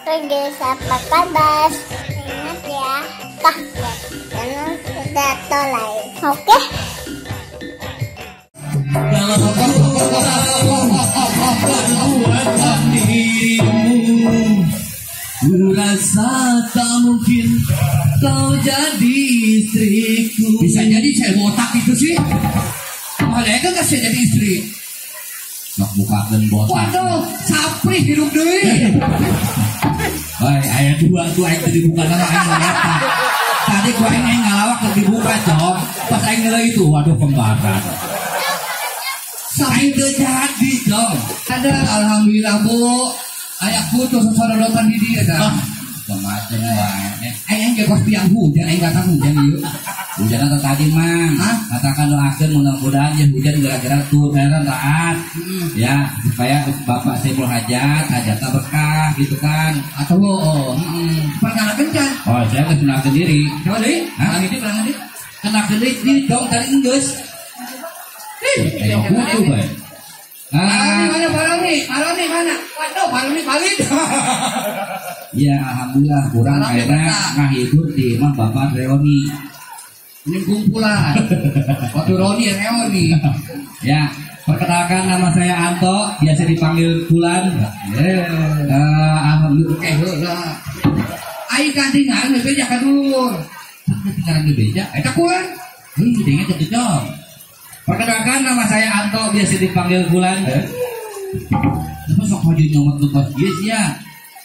Oke guys, apa kabar? Ingat ya, kah jangan sudah tolai. Oke? Perbuatan dirimu, ku rasa tak mungkin kau jadi istriku. Bisa jadi saya botak itu sih. Mereka nggak saya jadi istri. Sok bukakeun botak. Waduh, sapri hidup deui. Woi, aya dua tuh aing teu dibuka nama aing eta. Tadi ku aing ngalawak teu dibuka, Cok. Pas aing ngeuleuh itu, waduh kembaran. Aing teu jadi, Cok. Ada alhamdulillah, Bu. Aya putus sosorodotan di dieu tah. Macam wae. Aing ge kos tiang hujan, aing datang hujan ieu. Hujan atau tadi mang, katakan doakeun mudah-mudahan ya hujan gara-gara tuh heran taat. Ya, supaya Bapak Saiful Hajat, hajatna berkah gitu kan. Atau oh, perkenalkan kan? Oh, saya geus kenalkeun diri. Coba deui, kenalan deui, kenalan deui. Kenalkeun deui dong tadi geus. Ih, ayo kudu bae. Ah, mana Paroni? Paroni mana? Waduh, Paroni valid. Ya, alhamdulillah kurang akhirnya ngahibur di imah Bapak Reoni. Ini kumpulan. Waktu Roni Reoni. Ya, perkenalkan nama saya Anto, biasa dipanggil Bulan. Alhamdulillah oke heula. Ai ganti ngaran beja ka dulur. Ganti ngaran beja? Eta Kulan. Heuh, denge teh cocok. Perkenalkan nama saya Anto, biasa dipanggil Bulan. Apa sok hojo nyomot nu kos ieu sia?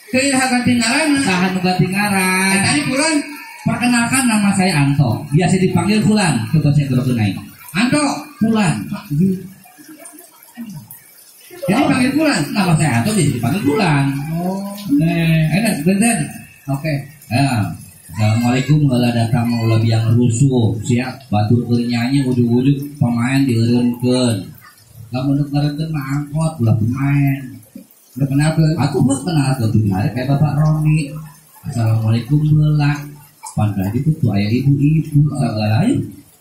Teu ganti ngaran. Saha nu ganti ngaran? Eta ni Bulan. Perkenalkan nama saya Anto, biasa dipanggil Bulan. Coba saya gerokeun aing. Anto, Bulan. Jadi panggil Bulan. Nama saya Anto biasa dipanggil Bulan. Oh. Enak benten. Oke. Ya. Assalamualaikum heula datang mah ulah biang rusuh. Siap. Batur keur nyanyi ujug-ujug pemain dieureunkeun. Lamun nu ngeureunkeun mah angkot ulah pemain. Udah kenalkeun. Atuh mah kenalkeun tuh kayak Bapak Roni. Assalamualaikum heula. Pantai itu tuh aya ibu-ibu segala ayo.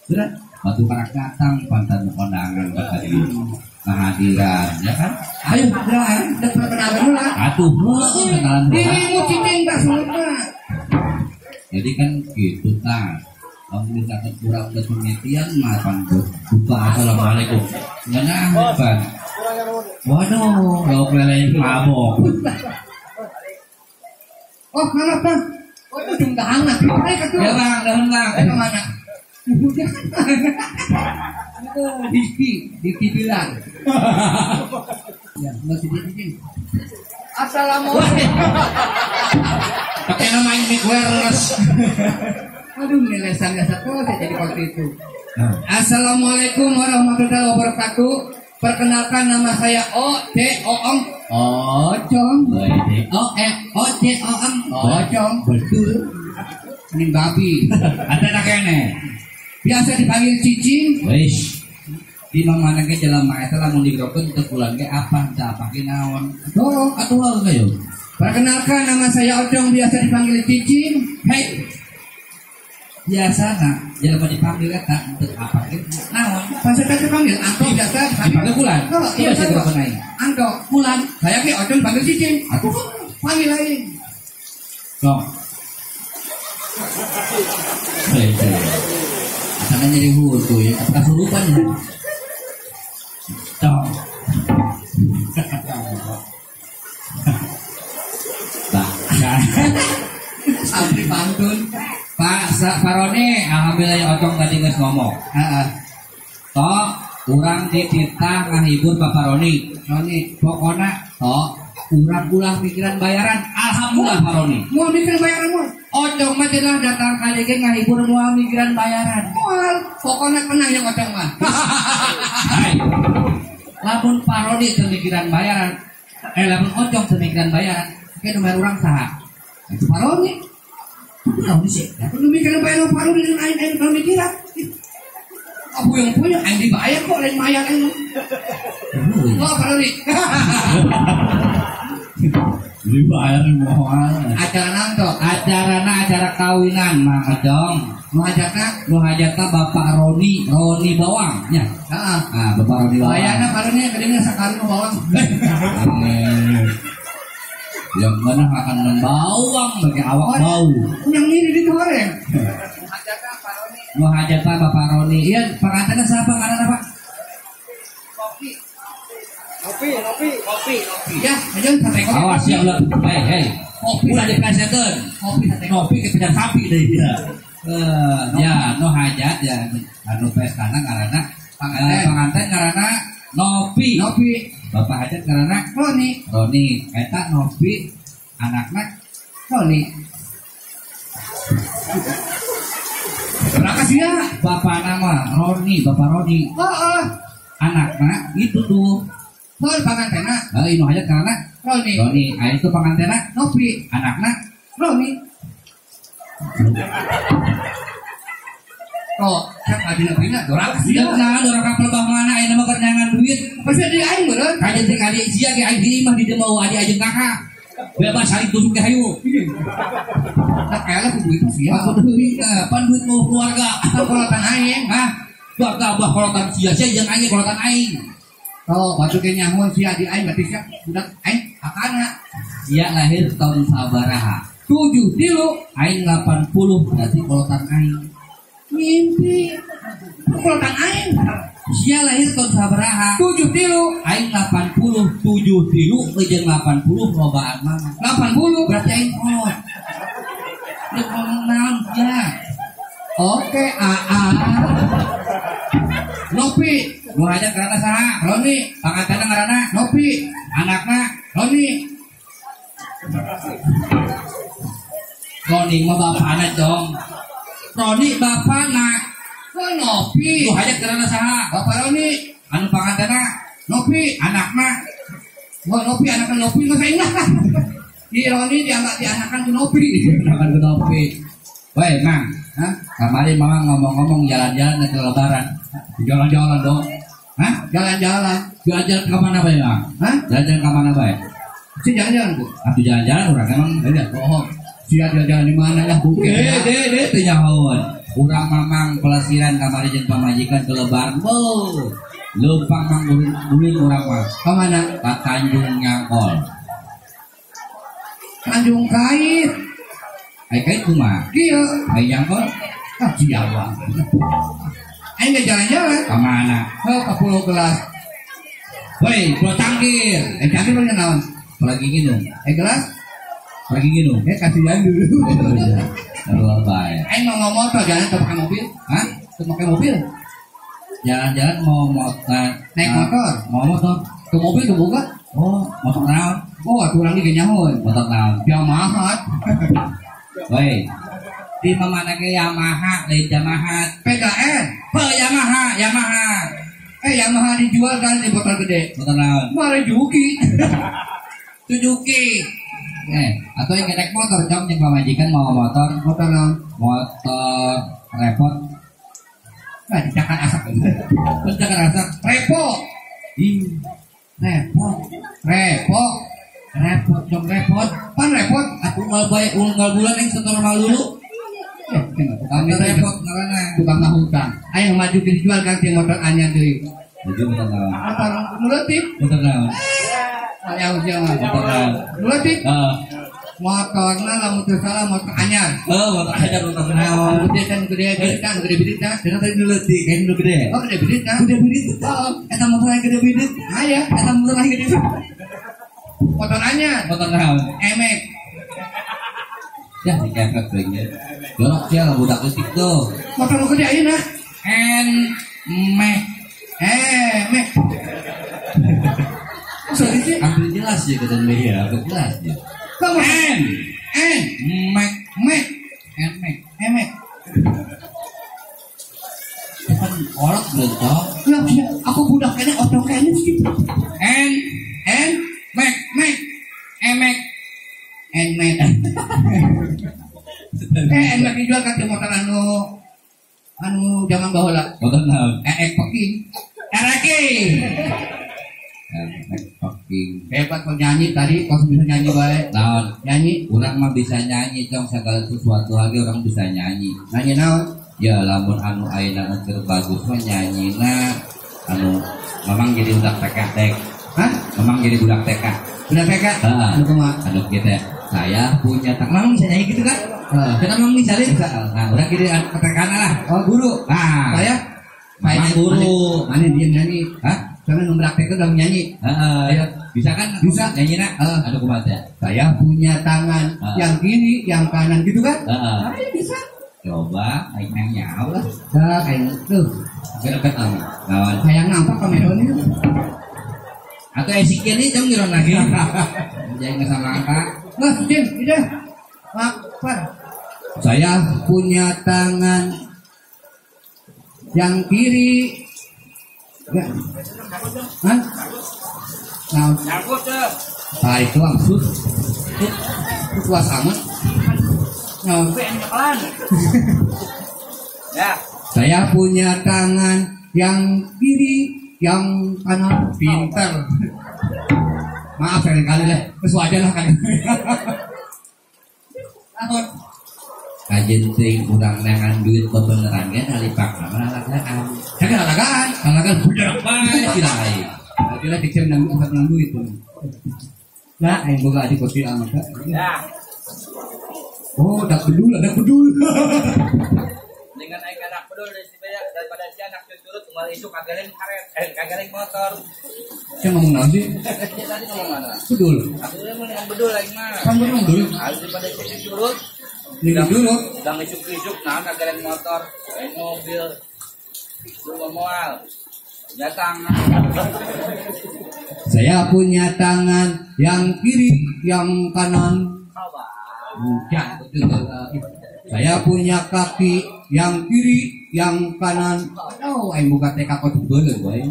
Geura batu karak datang pantan kondangan kata dia. Kehadiran ya kan? Ayo geura udah perkenalan heula. Atuh heuh kenalan heula. Dirimu cicing tah sulutna. Jadi kan gitu tah. Lamun misalkan kurang geus pengertian mah pan buka assalamualaikum. Ngeunah pan. Waduh, lauk lele mabok. Oh, mana Bang? Oh, ujung hangat. Ya Bang, daun Bang. Ke mana? Diki, Diki bilang. Ya, masih Diki. Assalamualaikum. Pakai nama ini wireless. Aduh, nelesan gak satu saya jadi waktu itu. Assalamualaikum warahmatullahi wabarakatuh. Perkenalkan nama saya O C O M. Ocong. O E O C O M. Ocong. Betul. Ini babi. Ada nak kene. Biasa dipanggil cicing. Wis. Di mana ge jelema eta lamun digerokeun teu kulan ge apa teu apa ge naon. Tuh, atuh heuh kayo. Perkenalkan nama saya Ocong, biasa dipanggil cicing. Hei. Biasana jelema dipanggil eta teu apa ge naon. Pas eta dipanggil Anto biasa dipanggil Bulan. Oh, iya biasa digerokeun aing. Anto, Bulan. Saya ge Ocong dipanggil cicing. Atuh panggil aing. Sok. Hei. Asalnya jadi hutu ya, apa kesurupan ya? Cok. Bah, Abdi pantun. Pak Parone, alhamdulillah ya Ocong tadi geus ngomong. Heeh. Tok, urang dititah ngahibur Pak Paroni. Roni, pokona tok urang ulah mikiran bayaran. Alhamdulillah Paroni. Moal mikiran bayaran moal. Ocong mah cenah datang ka dieu ngahibur moal mikiran bayaran. Moal, pokona tenang ya Ocong mah. Hai. Lamun Paroni teu mikiran bayaran, lamun Ocong teu mikiran bayaran, ke nu bayar urang saha? Itu Paroni. Naon sih? Nu mikiran bayaran Paroni dengan aing aing kalau mikiran. Aku yang punya aing dibayar kok lain mayar aing. Oh Paroni. Dibayar moal. Acara naon toh? Acarana acara kawinan Mang Ocong. Nu hajatna? Nu hajatna Bapak Roni, Roni Bawang nya. Heeh. Ah, Bapak Roni Bawang. Bayarna Paroni geuning sakali nu bawang. Yang mana akan membawang bagi awak bau. Yang ini di goreng. Nu hajatna Bapak Roni. Iya, pangantenna siapa ngaranna Pak? Kopi. Kopi. Ya, aja sate kopi. Awas ya ulah. Hei, hei. Kopi ulah diplesetkeun. Kopi sate kopi ke pejan sapi deui. Ya, nu hajat ya anu pestana ngaranna panganten ngaranna Nopi. Nopi. Bapak hajat ngaranna Roni. Roni. Eta Nopi anakna Roni. Berapa sih ya? Bapak nama Roni, Bapak Roni. Heeh. Anakna itu tuh. Heuh pangantena. Heuh nu hajat ngaranna Roni. Roni. Ah itu pangantena Nopi. Anakna Roni. Oh, kan adina bina doraka sih. Nah, doraka pelebah mana ayeuna mah keur duit. Pasti di aing meureun. Kajeun teh kali sia ge aing di imah di dieu mau adi ajeun kakak. Bebas saling tusuk ge hayu. Nah, kayaknya aku duit sih ya. Aku duit, pan duit mau keluarga. Kolotan aing, hah? Keluarga abah kolotan sia, sia jeung aing kolotan aing. Oh, batu ge nyahoan sia di aing berarti sia budak aing akana. Sia lahir tahun sabaraha? 73, aing 80 berarti kolotan aing. Mimpi. Kolotan aing. Sia lahir tahun sabaraha? 73, aing 80, 73 jeung 80 lobaan mana? 80 berarti aing kolot. Rek ngomong naon sia? Oke, AA. Nopi, nu hajat ngaranna saha? Roni, pangantena ngaranna Nopi, anakna Roni. Roni mah bapana dong. Roni bapana. Oh, Nopi. Nu hajat ngaranna saha? Bapak Roni, anu pangantena Nopi, anakna. Wah, Nopi anakna Nopi mah saing lah. Di Roni diangkat dianakan ku Nopi. Dianakan ku Nopi. Woi, Mang. Hah? Kamari Mama ngomong-ngomong jalan-jalan ke lebaran. Jalan-jalan dong. Hah? Jalan-jalan. Jalan-jalan ke mana bae, Mang? Hah? Jalan-jalan ke mana bae? Si jalan-jalan, Bu. Atuh jalan-jalan urang emang ya, bohong. Sia jalan-jalan di mana lah, Bu? Deh, teu nyahoeun. Urang mamang pelesiran kamari jeung pamajikan ke lebaran. Beuh. Leumpang mang ulin urang mah. Ka mana? Ka Tanjung Nyangkol. Tanjung Kait. Ai kait kumaha? Kieu. Ai nyangkol? Ah, Jawa. Aing ge jalan-jalan. Ka mana? Heuh, ka Pulau Gelas. Woi, Pulau Cangkir. Eh, Cangkir mah naon? Lagi nginum. Eh, gelas? Lagi nginum. Eh, kasihan dulu. Terlalu baik. Aing mau motor jalan ke pakai mobil. Hah? Ke pakai mobil. Jalan-jalan mau motor, naik motor, mau motor. Ke mobil ke boga. Oh, motor naon? Oh, atuh urang ge nyahoeun. Motor naon? Yamaha. Woi. Di mana ge Yamaha, lain Yamaha. PKN. Heuh, Yamaha, Yamaha. Eh, Yamaha dijual kan di motor gede. Motor naon? Suzuki. Suzuki. Atau yang naik motor, jam jeung pamajikan mau motor, motor naon? Motor repot. Nah, dicakar asap. Dicakar asap. Repo. Ih, repot. Repot. Repot dong repot. Pan repot. Aku ngal bae unggal bulan yang setor dulu. Tukang repot ngaranna. Tukang ngahutang. Ayo maju dijual kan ti motor anyar deui. Maju motor naon? Motor nu leutik. Motor naon? Aya usia mah. Motor naon? Nu leutik. Heeh. Motorna lamun teu salah motor anyar. Heuh, motor anyar motor naon? Gede kan gede gede kan gede bidit kan. Eta tadi nu leutik, kayak nu gede. Oh, gede bidit kan. Gede bidit. Heeh, eta motor yang gede bidit. Aya, eta motor yang gede bidit. Motor anyar. Motor naon? Emek. Ya, dikepet lagi. Jorok sia budak leutik tuh. Motor nu gede ayeuna. En mek. Mek. Sorry sih. Hampir jelas ya kata dia, hampir jelas ya. En, en, mek, mek, en mek, emek. Kan kolot bentok. Ya, aku budak kene otok kene sih. En, en, mek, mek, emek, en mek. Emek dijual kan motor anu zaman baheula. Motor naon? Eek peking. Ereki. Eek peking. Hebat kau nyanyi tadi, kau bisa nyanyi baik. Naon? Nyanyi. Urang mah bisa nyanyi, cong segala sesuatu lagi orang bisa nyanyi. Nyanyi naon? Ya lamun anu ayeuna keur bagus mah nyanyina anu memang jadi budak TK dek. Hah? Memang jadi budak TK. Udah TK. Anu kumaha? Anu kita. Saya punya tangan. Mang bisa nyanyi gitu kan? Kita mang bisa bisa. Nah, udah kiri ke kanan lah. Oh, guru. Nah, saya Mang guru. Mana dia nyanyi? Hah? Jangan mempraktekkan dalam nyanyi. Heeh. Bisa kan? Bisa nyanyi nak? Aduh kumaha teh? Saya punya tangan yang kiri, yang kanan gitu kan? Heeh. Nah, bisa. Coba aing nyaw lah. Dah aing tuh. Gerak aing. Lawan. Hayang nampak kameranya. Atau esikieun ieu jang ngiron lagi. Jangan sama angka. Nah, Jim, udah. Lapar. Saya punya tangan yang kiri. Ya. Hah? Nah, nyangkut tuh. Nah, itu langsung. Itu puas amat. Nah, ya. Saya punya tangan yang kiri, yang kanan. Pinter. Maaf sekali lah, terus wajar lah kan. Kajen ting urang neangan duit bebeneran ge nalipak mah lalagaan. Kan lalagaan, lalagaan bener bae sih lain. Kira kecil nang nang duit. Nah, aing boga adik kopi amat. Ya. Oh, dak bedul, ada bedul. Dengan aing anak bedul daripada si anak curut unggal isuk kageleng karet, kageleng motor. Saya ngomong naon sih? Dia tadi ngomong mana? Bedul. Aku mendingan bedul aing mah. Kan bedul. Daripada si curut mendingan dulu. Dang isuk-isuk nah kageleng motor, kayak mobil. Lu moal. Punya tangan. Saya punya tangan yang kiri, yang kanan. Ya, betul. Saya punya kaki yang kiri, yang kanan. Oh, aing buka TK kok beuleuh we.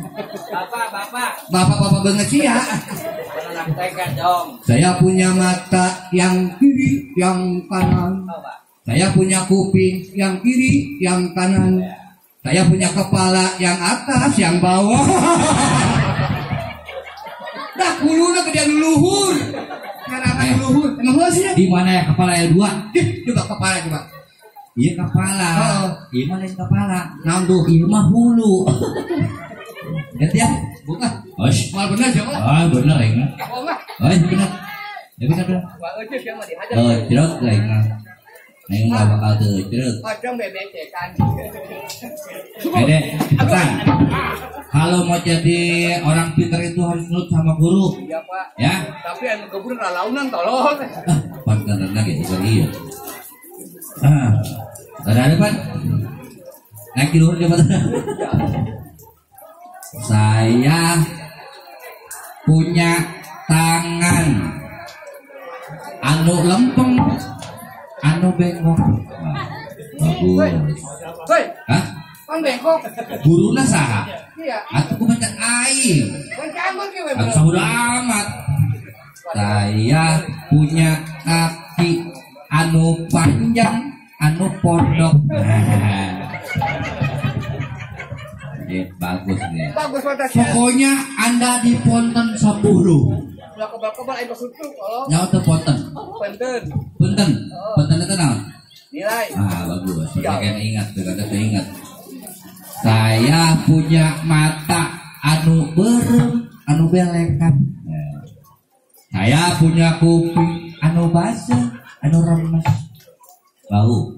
Bapak, bapak. Bapak-bapak banget sih ya. Anak TK dong. Saya punya mata yang kiri, yang kanan. Saya punya kuping yang kiri, yang kanan. Saya punya kepala yang atas, yang bawah. Dah kuluna ke dia luhur. Karena luhur. Emang sih ya? Di mana ya kepala yang dua? Ih, coba kepala coba. Iya kepala. Oh. Iya mah lain kepala. Naon tuh? Iya mah hulu. Ganti ya? Bukan. Osh. Mal bener siapa? Ah bener ya. Oh mah. Oh bener. Ya bener bener. Wah eueuh siapa mah dihajar. Oh jeruk lah ya. Aing mah bakal teu jeruk. Kadang bebecekan. Dede, cepetan. Kalau mau jadi orang pintar itu harus nurut sama guru. Iya, Pak. Ya. Tapi anu kebun lalaunan tolong. Ah, pantenan gitu iya. Ah. Ada Pak. Naik di luhur coba. Saya punya tangan anu lempeng, anu bengkok. Nah, bagus. Hei. Hah? Pan bengkok. Guruna saha? Iya. Atuh ku baca aing. Pan Atuh amat. Saya punya kaki anu panjang, anu pondok. Nah. Bagus nih. Bagus banget. Pokoknya Anda di Ponten 10. Ulah kebal-kebal aing suntuk tolong. Nyawa teu Ponten. Ponten. Punten. Punten itu naon? Nilai. Ah, bagus. Saya ingat, saya ingat. Saya punya mata anu berem, anu belekan. Nah. Saya punya kuping anu basah, anu remes. Bau.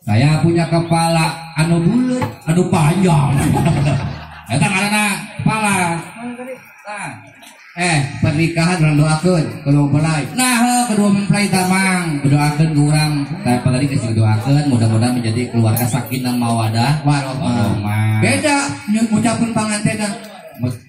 Saya punya kepala anu bulat, anu panjang. Eta ngaranna kepala. Nah. Pernikahan urang doakeun kedua mempelai. Nah, kedua mempelai tamang doakeun ke urang. Tah tadi geus doakeun mudah-mudahan menjadi keluarga sakinah mawadah warahmah. Beda ngucapkeun pangantenna.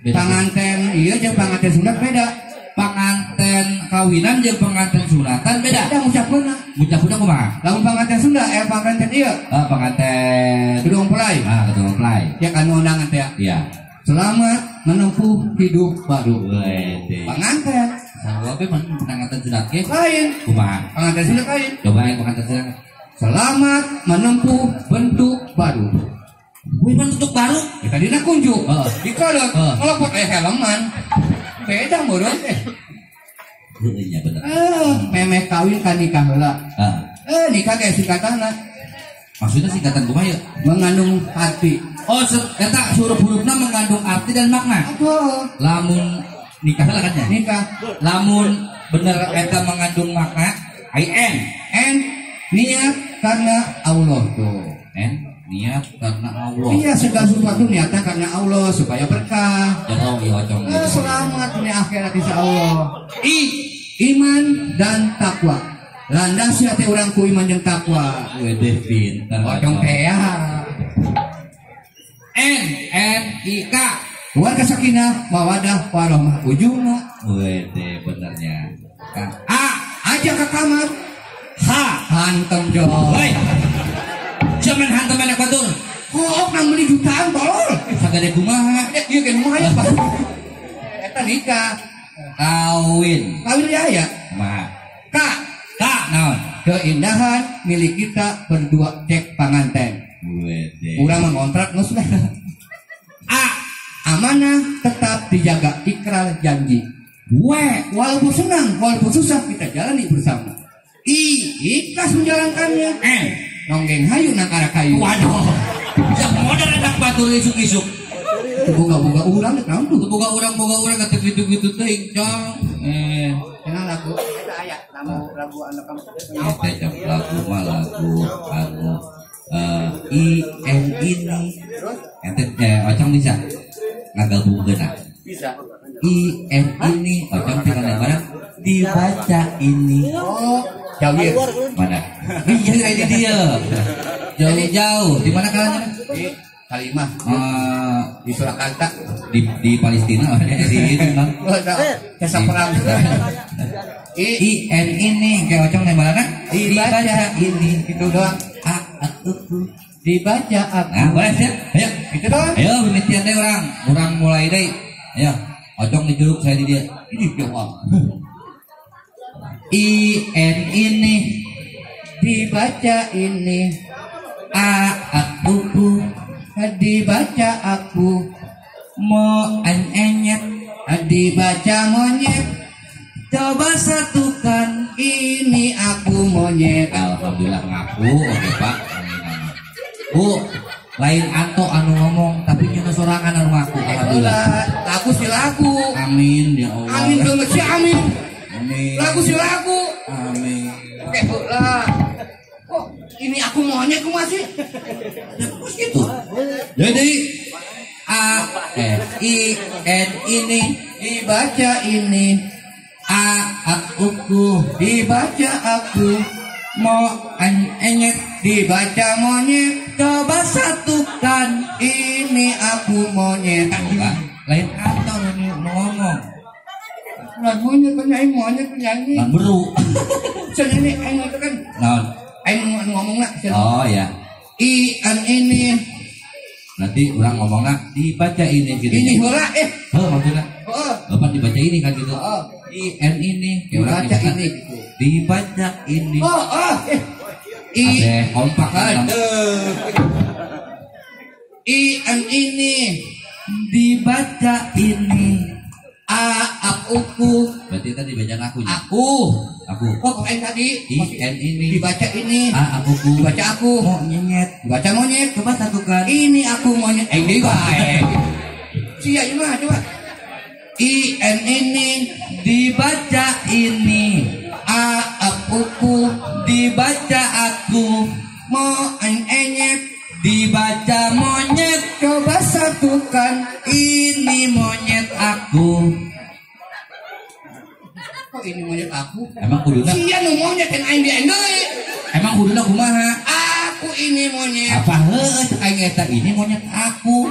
Panganten ieu jeung panganten sunat beda. Panganten kawinan jeung panganten sunatan beda. Beda ngucapkeunna. Ngucapkeunna kumaha? Lamun panganten Sunda panganten ieu. Panganten kedua mempelai. Ah, kedua mempelai. Ya kan undangan teh. Iya. Selamat menempuh hidup baru. Panganten. Sarua ge panganten sunat ge lain. Kumaha? Panganten sunat lain. Coba yang panganten sunat. Selamat menempuh bentuk baru. Wih, bentuk baru? Ya, tadi nak kunjuk. Dikolot. Ngelopot helman. Beda meureun teh. Heueuh nya bener. Memeh kawin kan nikah heula. Nikah ge singkatanna. Maksudnya singkatan kumaha ya? Mengandung arti. Oh, eta huruf-hurufna mengandung arti dan makna. Aduh. Lamun Nikah lah kan ya? Nikah. Lamun bener eta mengandung makna I N. N niat karena Allah tuh. N niat karena Allah. Iya, segala sesuatu niatnya karena Allah supaya berkah. Jangan ya ocong. Selamat dunia akhirat insya Allah. I iman dan takwa. Landasi hati orang ku iman dan takwa. Wedeh pintar. Ocong teh. N N I K. Keluarga sakinah, mawadah, warahmah, ujungna. Wede benernya. A aja ke kamar. H hantem jol. Woi. Jangan hantem anak batur. Kok nang beli jutaan tolol. Sagede kumaha? Ieu ge kumaha ya, Pak? Eta nikah. Kawin. Kawin ya ya. Kumaha? K. K naon? Keindahan milik kita berdua cek panganten. Wede. Urang mengontrak geus lah. A amanah tetap dijaga ikrar janji. W walaupun senang walaupun susah kita jalani bersama. I ikhlas menjalankannya. N nonggeng hayu nangkara kayu. Waduh. Bisa modal anak batur isuk-isuk. Boga-boga urang teh naon tuh? Boga urang kata gitu-gitu teh cong. Kenal lagu eta aya lagu anu kamu. Eta lagu mah lagu anu I N ini. Ente ocong bisa ngagabungkeun. Bisa. I N ini ocong tinggal mana dibaca ini. Oh, jauh. Mana? Iya ini dia. Jauh-jauh. Di mana kalanya? Di Kalimah. Di Surakarta. Di Palestina. Di itu bang. Jasa perang. I N ini kayak ocong mana? Dibaca ini. Itu doang. A aku. Dibaca aku. Nah, boleh siap. Ayo. Itu doang. Ayo pemitian deh orang. Orang mulai deh. Ayo. Ocong dijeruk saya di dia. Ini jawab. I N ini dibaca ini. A aku dibaca aku. Mo an enyet dibaca monyet. Coba satukan ini aku monyet. Alhamdulillah ngaku. Oke Pak. Bu, lain Anto anu ngomong tapi nyuna sorangan anu ngaku. Alhamdulillah. Lagu si lagu. Amin ya Allah. Amin banget sih amin. Amin. Lagu si lagu. Amin. Oke Bu lah. Kok ini aku monyet ku masih? Terus gitu. Jadi A F I N ini dibaca ini. A aku dibaca aku. Mo an enyet dibaca monyet. Coba satukan ini aku monyet. Bukan lain atau ngomong. Lain monyet penyanyi monyet penyanyi. Lain beru. Soalnya ini aing itu kan. Naon? Aing ngomongna. Oh ya. I an ini. Nanti orang ngomongna dibaca ini gitu. Ini heula eh. Heuh maksudna. Heeh. Bapak dibaca ini kan gitu. Heeh. I N ini dibaca ini gitu. Dibaca ini. Oh, oh. I kompak kan. I N ini dibaca ini. A aku. Berarti tadi dibaca aku. Aku. Aku. Kok N tadi? I N ini. Dibaca ini. A aku. Dibaca aku. Monyet. Dibaca monyet. Coba satukan. Ini aku monyet. Eh ini bae. Sia gimana coba? I N ini dibaca ini. A aku dibaca aku. Mo en enyet dibaca monyet. Coba satukan ini monyet aku. Kok ini monyet aku? Emang kuduna? Sia nu monyet kan aing di deui. Emang kuduna kumaha? Aku ini monyet. Apa heuh aing eta ini monyet aku.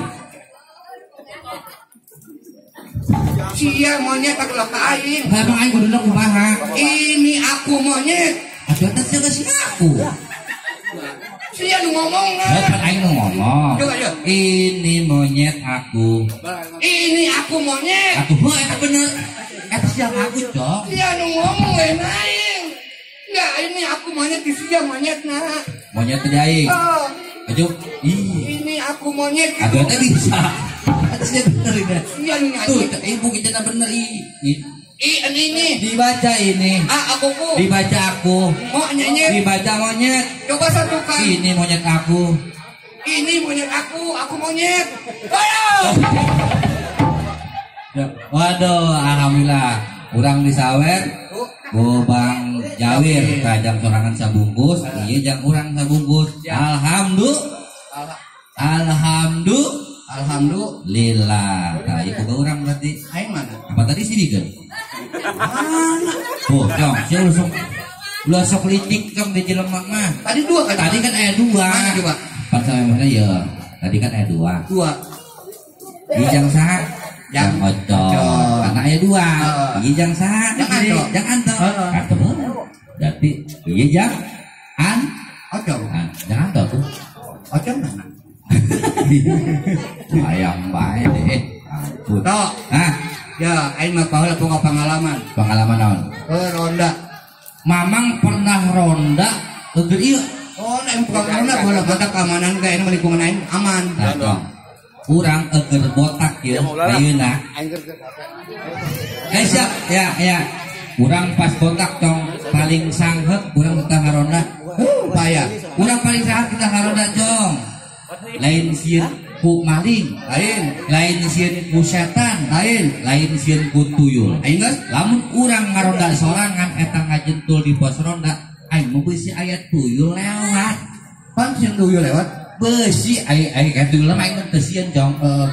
Sia monyet aku lah ka aing. Emang aing kuduna kumaha? Ini aku monyet. Atuh eta sia si aku. Sia nu ngomong. Kan aing nu ngomong. Coba coba. Ini monyet aku. Ini aku monyet. Aku heuh eta bener. Eta sia aku, Cok. Sia nu ngomong lain aing. Enggak, ini aku monyet di sia monyetna. Monyet teh aing. Oh. Aduh, ih. Ini aku monyet. Aduh, eta bisa. Eta sia bener ini. Sia nu nyanyi. Tuh, ibu kita bener i. I ini dibaca ini. A aku ku. Dibaca aku. Monyet. Dibaca monyet. Coba satukan. Ini monyet aku. Ini monyet aku monyet. Ayo. Waduh, alhamdulillah. Urang disawer ku Bang Jawir kajang sorangan sabungkus, ieu jang urang sabungkus. Alhamdulillah. Alhamdulillah. Alhamdulillah. Nah, ieu boga urang berarti. Aing mana? Apa tadi sih dikeun? Oh, cong, sia ulah sok licik cong di jelema mah. Tadi dua kan? Tadi kan aya dua. Mana coba? Pan sampe ya. Tadi kan aya dua. Dua. Ieu jang saha? Jang Ocon. Karena aya dua. Ieu jang saha? Jang Anto. Anto. Berarti ieu jang An Ocon. Jang Anto tuh. Ocon mana? Ayam bae deh. Ampun. Tok. Hah? Ya, aing mah baheula boga pengalaman. Pengalaman naon? Ronda. Mamang pernah ronda eugeun ieu. Oh, aing buka ronda baheula botak keamanan ge aing lingkungan aing aman. Nah, urang eugeun botak ieu ayeuna. Eh siap, ya, ya. Urang pas botak tong paling sangheuk urang teh ngaronda. Payah. Urang paling sangheuk kita ngaronda cong. Lain sieun ku maling, lain sieun ku setan, lain sieun ku tuyul. Aing geus lamun urang ngaronda sorangan eta ngajentul di pos ronda, aing mah beusi aya tuyul lewat. Pan sieun tuyul lewat? Beusi aing aing ka tuyul mah aing teu sieun cong.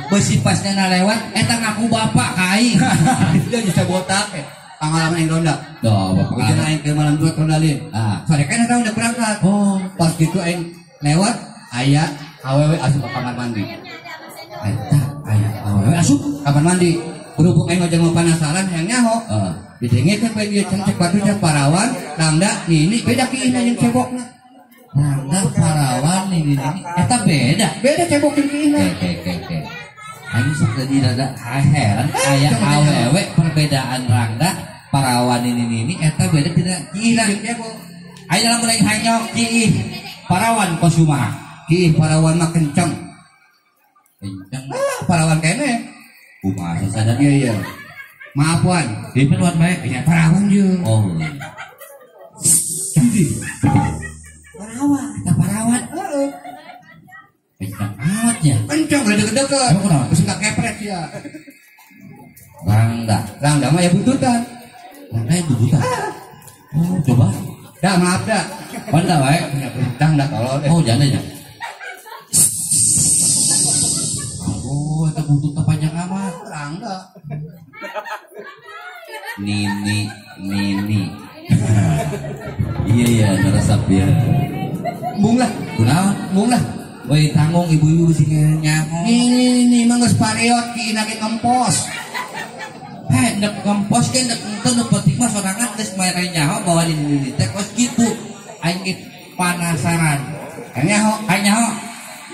Beusi pasnya lewat eta ngaku bapak ka aing. Dia bisa botak ya. Pengalaman aing ronda. Tuh, bapak aing ke malam dua ronda lain. Sore kan eta udah berangkat. Oh, pas gitu aing lewat aya awewe asup ke kamar mandi. Eta aya awewe asup kamar mandi. Berhubung aing ngojek mau penasaran hayang nyaho. Didengekeun bae ieu cek batu cek parawan, rangda nini beda kiihna jeung cebokna. Rangda parawan nini eta beda. Beda cebok jeung kiihna. Oke. Aing sok jadi rada heran aya awewe perbedaan rangda parawan nini nini eta beda tina kiihna jeung cebok. Aya lamun aing hayang kiih parawan kumaha? Kiih parawan mah kenceng. Kenceng. Ah, parawan kene. Kumaha sadar? Iya, iya. Maaf wan. Di wan bae ya parawan jeung. Oh. Parawan, eta parawan. Heeh. Kenceng amat ya. Kenceng deket-deket. Emang kunaon? Geus kepret ya. Rangda. Rangda mah ya bututan. Rangda ya bututan. Oh, coba. Dah maaf dah. Wan dah bae. Dang dah tolol. Oh, jangan aja. Oh, itu buntutnya panjang amat. Rangda. Nini, nini. Iya, iya, neresep ya. Bung lah. Kunaon? Bung lah. Woi, tanggung ibu-ibu sing nyaho. Nini, nini, mah geus pareot kiina ge ngempos. Heh, nek ngempos ge nek henteu nu penting mah sorangan geus mere nyaho bahwa nini nini teh kos kitu. Aing ge panasaran. Nyaho, aing nyaho.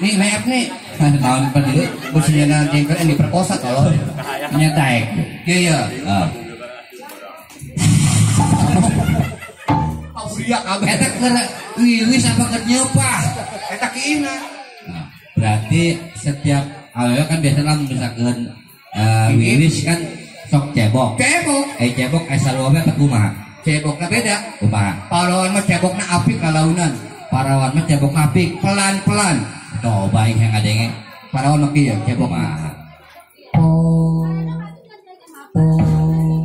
Nih, maaf nih. Naon peduli? Bosnya jengkel yang diperkosa tolong. Nyetek. Iya, iya. Auria kabeh. Eta keur wiwis apa keur nyeupah? Eta kiina. Nah, berarti setiap awewe kan biasanya lamun misalkeun wiwis kan sok cebok. Cebok. Cebok sarua we apa kumaha? Cebokna beda. Kumaha? Parawan mah cebokna apik kalaunan. Parawan mah cebok apik pelan-pelan. Coba aing yang ngadenge. Parawan mah kieu cebok mah. Oh. Oh.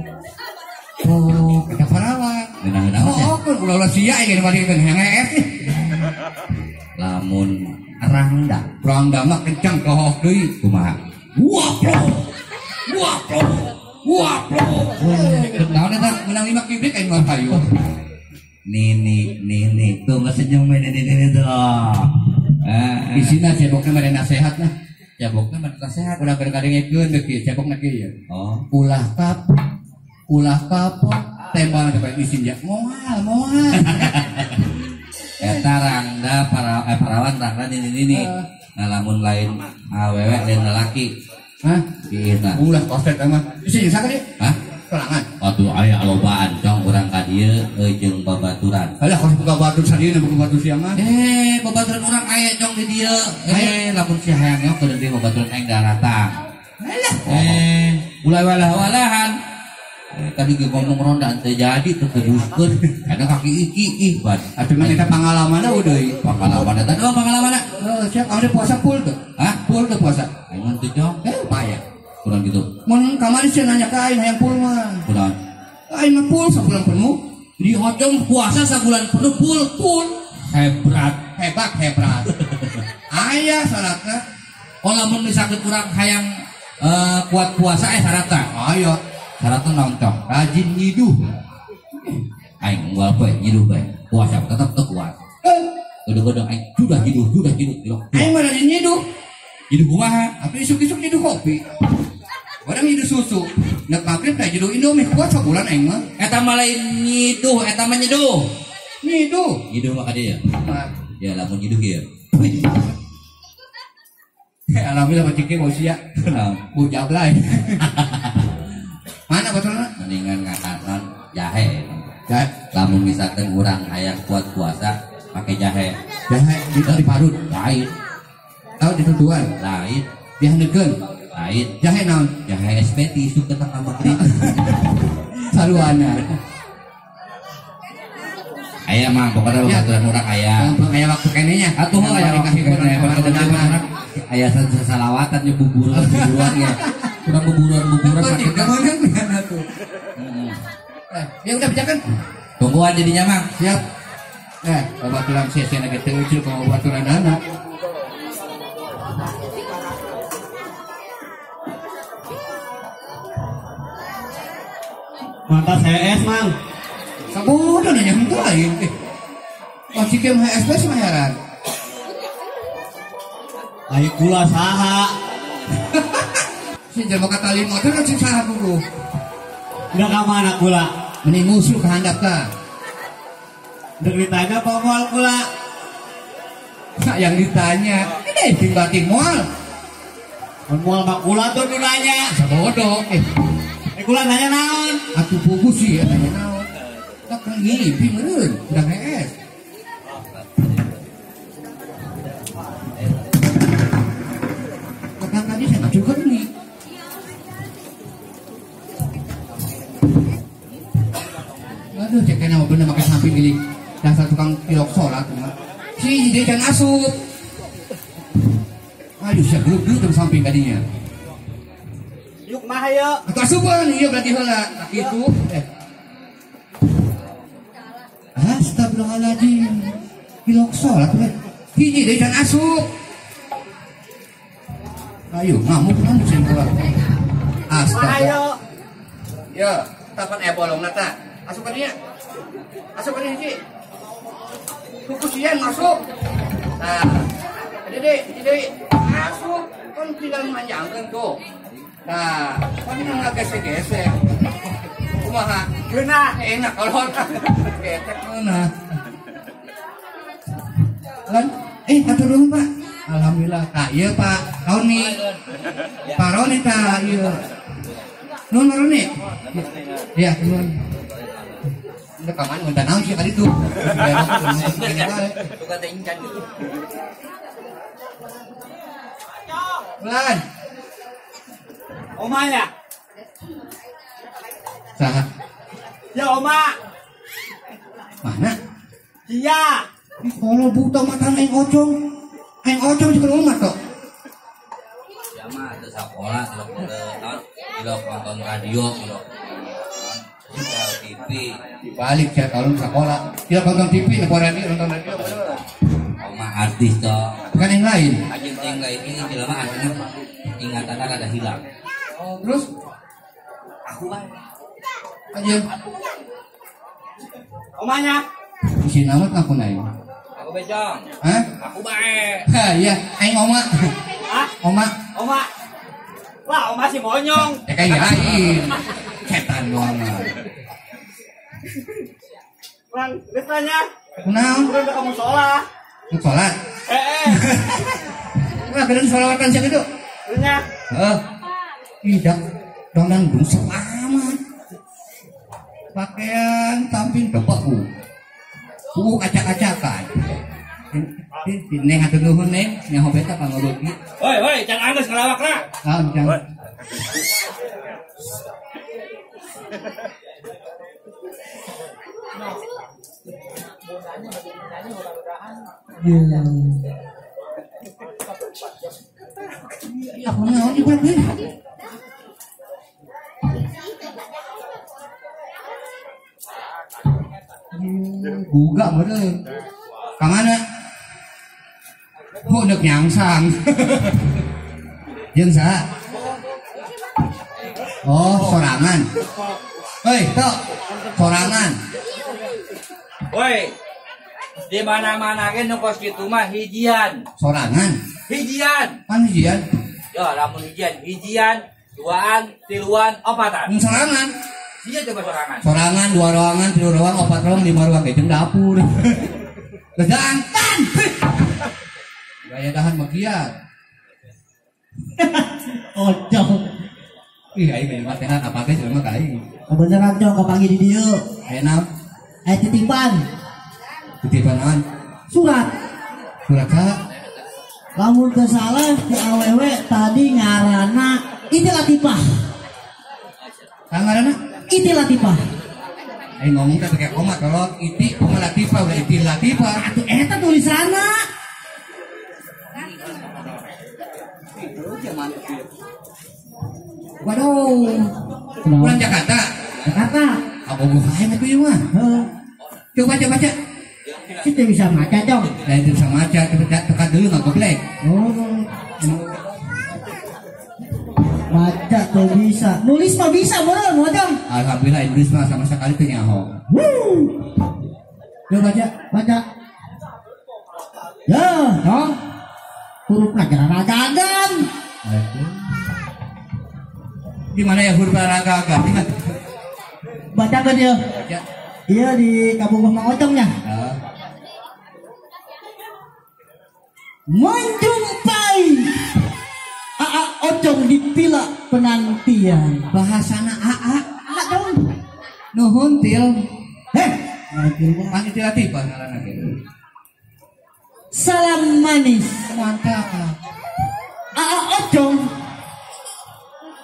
Oh, eta parawan. Geunah-geunah teh. Oh, kun ulah-ulah sia aing malikeun hayang ees. Lamun rangda, rangda mah kenceng kohok deui. Kumaha? Wah, wah, wah. Naon eta? Menang 5 kibrik aing mah hayu. Nini, nini, tuh nggak senyum nini, nini tuh. Isina cebokna mah nasehat nah. Cebokna mah nasehat. Ulah kadengkeun deui kieu cebokna kieu. Oh. Ulah kapok, ulah kapok, tembak depan isin ya. Moal, moal. Eta rangda para parawan rangda nini nini. Nah lamun lain awewe lain lelaki. Hah? Kieu ulah kostet mah. Isin saka deui? Hah? Sorangan. Atuh aya lobaan cong urang ka dieu jeung babaturan. Alah kos buka batur sadieuna buka batur siang mah. Babaturan urang aya cong di dieu. Lamun si hayang nya keur di babaturan aing daratang. Alah. Ulah walah-walahan. Tadi ge ngomong ronda teu jadi teu teruskeun. Kadang kaki iki ih ban. Atuh mah eta pangalamanna deui. Pangalaman eta doang pangalamanna. Heuh, siap ame puasa full tuh. Hah? Full tuh puasa. Aing mah teu cong. Payah. Kurang gitu. Mun kamari sia nanya ka aing hayang full mah. Kunaon? Aing mah full sabulan penuh. Di Ocong puasa sabulan penuh full full. Hebat, hebat, hebat. Aya syaratna. Oh lamun misalkan kurang hayang kuat puasa syaratna. Aya. Syaratna naon cong? Rajin nyiduh. Aing unggal poe nyiduh bae. Puasa tetep teu kuat. Godong-godong aing sudah nyiduh, sudah nyiduh. Aing mah rajin nyiduh. Nyiduh kumaha? Atuh isuk-isuk nyiduh kopi. Orang nyiduh susu. Nek magrib teh nyiduh Indomie kuat sabulan aing mah. Eta mah lain nyiduh, eta mah nyiduh. Nyiduh. Nyiduh mah ka dieu. Ya lamun nyiduh kieu. Alhamdulillah Pak Ciki mau sia. Bujab lain. Mana botolna? Mendingan ngatasan jahe. Jahe. Lamun misalkan urang hayang kuat puasa pakai jahe. Jahe diparut. Lain. Tahu ditutuan. Lain. Dihaneukeun. Lain. Jahe naon? Jahe SPT isuk tetep ka magrib. Saruana. Aya mah pokoknya babaturan urang aya. Aya waktu kenenya. Atuh aya waktu keneh. Aya salawatan nya buburan-buburan ya. Kurang buburan-buburan sakit meunang atuh. Ya udah bijakan. Tungguan jadinya mah. Siap. Babaturan sia-sia ge teu ucul ka babaturanana. Mantap HS mang. Sabodo nanya henteu aing teh. Oh cik mah HS teh mah heran. Ai kula saha? Si jelema ka tali motor kan sing saha kudu. Udah ka mana kula? Mending ngusul ka handap ka. Dek ditanya apa moal kula? Nah, yang ditanya, ini ting bating moal. Mun moal mah kula tuh nu nanya. Sabodo. Kula nanya naon? Atuh pugu sih ya nanya naon. Tak kan ngimpi meureun, udah HS. Kadang tadi saya ngajukan nih. Aduh, cek kena bener make samping gini. Dasar tukang tilok sholat mah. Si dia can asup. Aduh, saya geluk-geluk teu samping kadinya. Yuk mah ayo. Atuh asupan, iya berarti heula. Kitu. Astagfirullahaladzim. Tilok sholat we. Hiji deui can asup. Ayo ngamuk kan sing keluar. Astaga. Ya, tapan bolongna ta. Asup ka dinya. Asup ka dinya hiji. Kukusian masuk. Nah, dede, hiji deui. Asup kan tinggal manjangkeun tuh. Nah, kan ngagesek-gesek. Kumaha? Geunah, enak kalau gesek geunah. Lan, atur nuhun, Pak. Alhamdulillah, Kak. Ieu Pak Roni. Pak Roni ta ieu. Nuhun Pak Roni. Iya, nuhun. Udah ka mana ngontan naon sih kali itu. Suka teh incan gitu. Lan. Oma ya? Saha? Ya Oma. Mana? Iya. Kalau buta mata aing ocong. Aing ocong juga Oma tok. Ya mah teu sakola, tilok nonton radio, tilok TV. Dibalik ya kalau sekolah. Tilok nonton TV, nonton radio, nonton radio. Oma artis toh. Bukan yang lain. Ajeng yang lain ini jelema aslinya ingatannya rada hilang. Oh, terus aku bae. Aja. Omanya. Isi nama aku naik. Aku becong. Hah? Aku bae. Hah, iya, aing oma. Hah? Oma. Oma. Wah, oma si monyong. Ya kayak lain. Setan doang. Bang, geus tanya. Kunaon? Urang ka musola. Musola? Heeh. Wah, keudeung sholawatan sia kitu. Nya. Heeh. Ih, dongdang bungsu amat. Pakaian tampil bapakku. Acak-acakan. Neng hatur nuhun neng, nyaho beta pangologi. Woi, woi, can anggeus ngalawak lah. Naon can? Ya, aku naon ieu berarti? heula meureun. Ka mana? Kok deuk nyangsang. Jeung saha? Oh, sorangan. Hei, tok. Sorangan. Woi. Di mana-mana ge nu kos kitu mah hijian. Sorangan. Hijian. Pan hijian. Ya, lamun hijian, hijian, duaan, tiluan, opatan. Sorangan. Iya coba sorangan. Sorangan, dua ruangan, tilu ruang, opat ruang, lima ruang, jeung dapur. Gedaan tan. Gaya dahan makiat. Ocong. Ih, aing mah tehan apa teh jelema ka aing. Kebeneran cong kapanggih di dieu. Aya naon? Aya titipan. Titipan naon? Surat. Surat saha? Lamun teu salah ku awewe tadi ngaranna Iti Latifah. Saha ngaranna? Iti Latifah. Aing ngomong teh pakai koma kalau Iti koma Latifah udah Iti Latifah. Atuh eta tulisanna. Waduh. Pulang Jakarta. Jakarta. Apa gua aing atuh ieu mah. Heeh. Coba baca baca. Kita bisa maca dong. Lain bisa maca, tekan dulu nggak goblek. Oh. Baca tuh bisa. Nulis mah bisa, bro, mojong. Alhamdulillah Inggris mah sama sekali teu nyaho. Wuh. Yo baca, baca. Ya, no. Huruf ragagan. Gimana ya huruf ragagan? Baca kan dia? Baca. Iya di Kampung Mang Ocongnya. Menjumpai AA Ocong di pila penantian. Bahasana AA. AA dong. Nuhun til. Heh. Panggil Latifah ngaranna ge. Salam manis. Mantap. AA Ocong,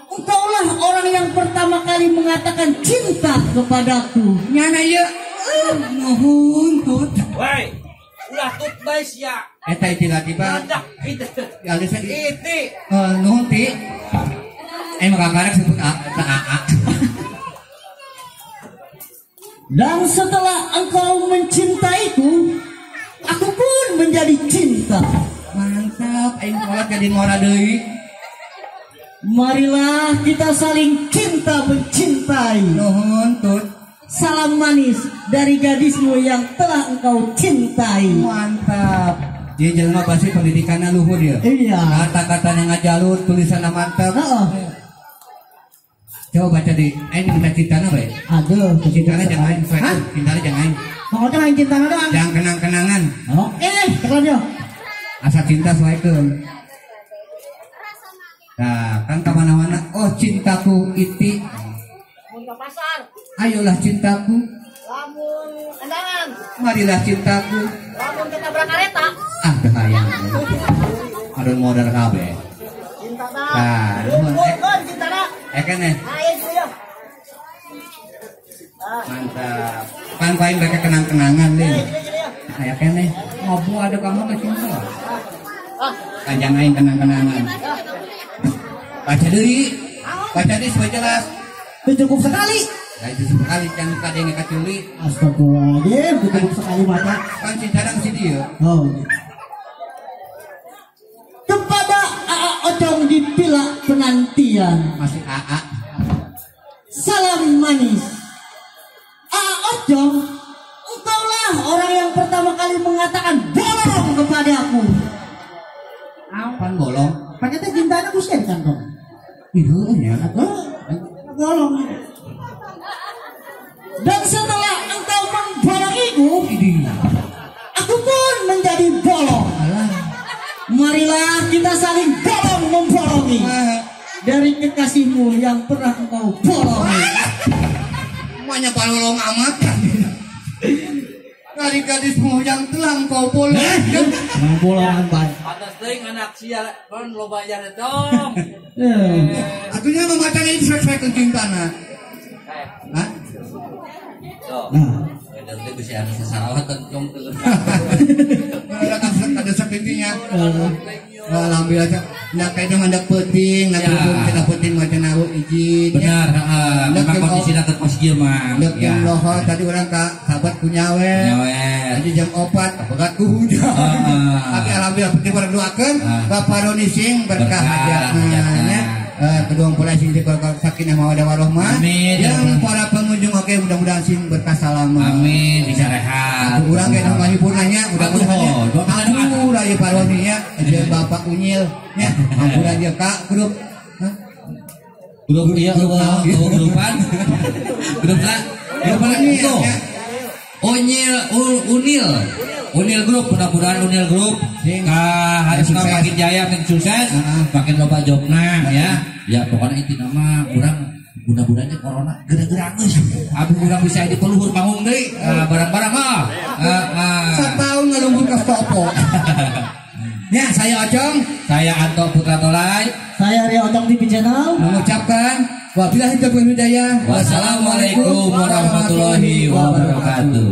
engkaulah orang yang pertama kali mengatakan cinta kepadaku. Nyana ieu. Nuhun tut. Woi, ulah tut bae sia. Eta Iti Latifah. Iti. Nuhun ti. Maka karek sebut A, eta AA. Dan setelah engkau mencintaiku, aku pun menjadi cinta. Mantap, aing kolot jadi ngora deui. Marilah kita saling cinta mencintai. Nuhun tut. Salam manis dari gadismu yang telah engkau cintai. Mantap. Dia jelema pasti pendidikannya luhur ya. Iya. Kata-katanya ngajalur, tulisannya mantap. Heeh. Coba baca di, aing minta cintana bae. Aduh, cintana jangan aing, cintana jangan aing. Pokoknya main cintana doang. Jangan kenang-kenangan. Oke, keren yo. Asa cinta soekeun. Nah, kan kemana-mana, oh cintaku Iti. Mun ke pasar. Ayolah cintaku. Lamun kendangan. Marilah cintaku. Lamun ketabrak kereta. Ah, bahaya. Aduh modal kabeh. Cinta. Nah, nuhun. Cintana. Kene. Ayo yo. Mantap. Pan paling mereka kenang-kenangan nih. Aya kene. Ngobrol ada kamu ke cinta. Panjang aing kenang-kenangan. Baca deui. Baca deui supaya jelas. Itu cukup sekali. Nah, itu sekali jangan kadenge kaculi. Astagfirullahaladzim, itu cukup sekali baca. Kan cintana si dieu. Oh. Kepada AA Ocong di pila penantian. Masih AA. Salam manis. AA Ocong, engkaulah orang yang pertama kali mengatakan bolong kepadaku. Apaan bolong? Paketnya cintanya kusia di kantong. Iya ya. Bolong. Dan setelah engkau membolongiku, aku pun menjadi bolong. Marilah kita saling bolong membolongi dari kekasihmu yang pernah engkau bolongi. Semuanya bolong amat kan. Dari gadismu yang telah engkau bolong. Bolongan ban. Atas teuing anak sia kon loba bayar dong. Atunya memacanya itu sesuai cintana. Hah? Nah, nanti bisa ada sesarawat tentang ada sepintinya. Alhamdulillah nah kayaknya mandak peuting, nah berhubung cenah peuting mah cenah izin. Benar, heeh. Memang kondisina teu kos kieu mah. Dek jam lohor tadi urang ka sahabat ku nyawer. Jadi jam 4 kabegat ku hujan. Tapi alhamdulillah penting urang doakeun Bapak Roni sing berkah hajatna nya. Kedua mempelai sing sakinah mawaddah warahmah. Yang para pengunjung oke mudah-mudahan sing berkah salamat. Amin, bisa rehat. Urang ge nu ngahibur nya mudah-mudahan. Ampura ieu Pak Roni nya, jeung Bapak Unyil nya. Ampura ieu ka grup. Grup ieu grupan. Grup lah. Grup mana? Unyil Unil. Unil Group, mudah-mudahan Unil Group ka harusna makin jaya, makin sukses, makin loba jobna ya. Ya pokoknya intina mah urang mudah-mudahan corona geura-geura geus. Abi urang bisa di peluhur panggung deui, barang-barang ah. Sataun ngalunggur ka Stopo. Ya, saya Ocong, saya Anto Putra Tolai, saya Rio Ocong TV Channel mengucapkan wabillahi taufiq wal hidayah. Wassalamualaikum warahmatullahi wabarakatuh.